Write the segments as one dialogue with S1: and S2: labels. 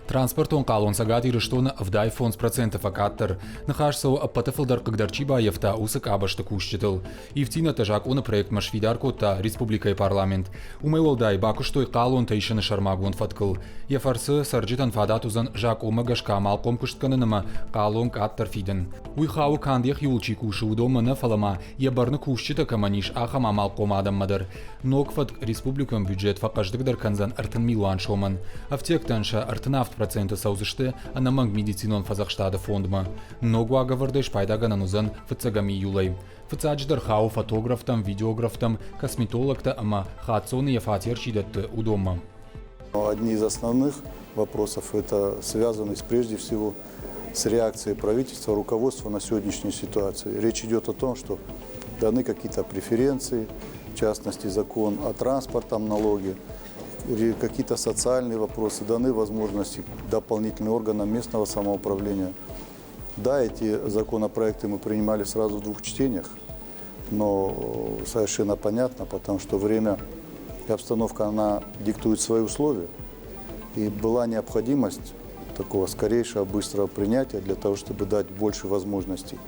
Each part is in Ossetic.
S1: Транспортон хъалон Цӕгат Ирыстоны 75% фӕкъаддӕр. Ныхас цӕуы ӕппӕты фылдӕр хъыгдӕр чи баййӕфта, уыцы къабӕзты кусджытыл. Ивддзинӕдтӕ закъоны проектмӕ сфидар кодта республикӕйы парламент. Уымӕй уӕлдай бакуыстой хъалонтӕ исыны сӕрмагонд фӕткыл. Йӕ фӕрцы цӕрджытӕн фадат уыдзӕн закъонмӕ гӕсгӕ амалхъом куыст кӕнын ӕмӕ хъалон къаддӕр фидын. Уый хауы канд йӕхиуыл чи кусы, уыдонмӕ нӕ, фӕлӕ ма йӕ бӕрны кусджытӕ кӕмӕн ис, ахӕм амалхъом адӕммӕ дӕр. Ног фӕтк республикон бюджет фӕхъӕздыгдӕр кӕндзӕн 30 милуан сомӕн. Ӕфтиӕгтӕн сӕ 37% цӕудзысты ӕнӕмӕнг медицинон фӕдзӕхстады фондмӕ. Ног уагӕвӕрдӕй спайдагӕнӕн уыдзӕн фыццӕгӕм июлӕй. Фыццаджыдӕр хауы фотографтӕм, видеографтӕм, косметологтӕ ӕмӕ хаццоны йӕ фатер чи дӕтты, уыдонмӕ.
S2: Одни из основных вопросов это связаны прежде всего с реакцией правительства, руководства на сегодняшнюю ситуацию. Речь идет о том, что даны какие-то преференции, в частности закон о транспортном налоге, какие-то социальные вопросы, даны возможности дополнительным органам местного самоуправления. Да, эти законопроекты мы принимали сразу в двух чтениях, но совершенно понятно, потому что время и обстановка, она диктует свои условия. И была необходимость такого скорейшего, быстрого принятия для того, чтобы дать больше возможностей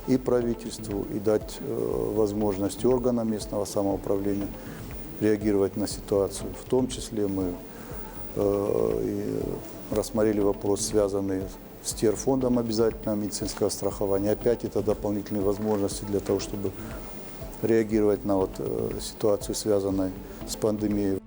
S2: и правительству, и дать возможность органам местного самоуправления реагировать на ситуацию. В том числе мы рассмотрели вопрос, связанный с терфондом обязательного медицинского страхования. Опять это дополнительные возможности для того, чтобы реагировать на вот ситуацию, связанную с пандемией.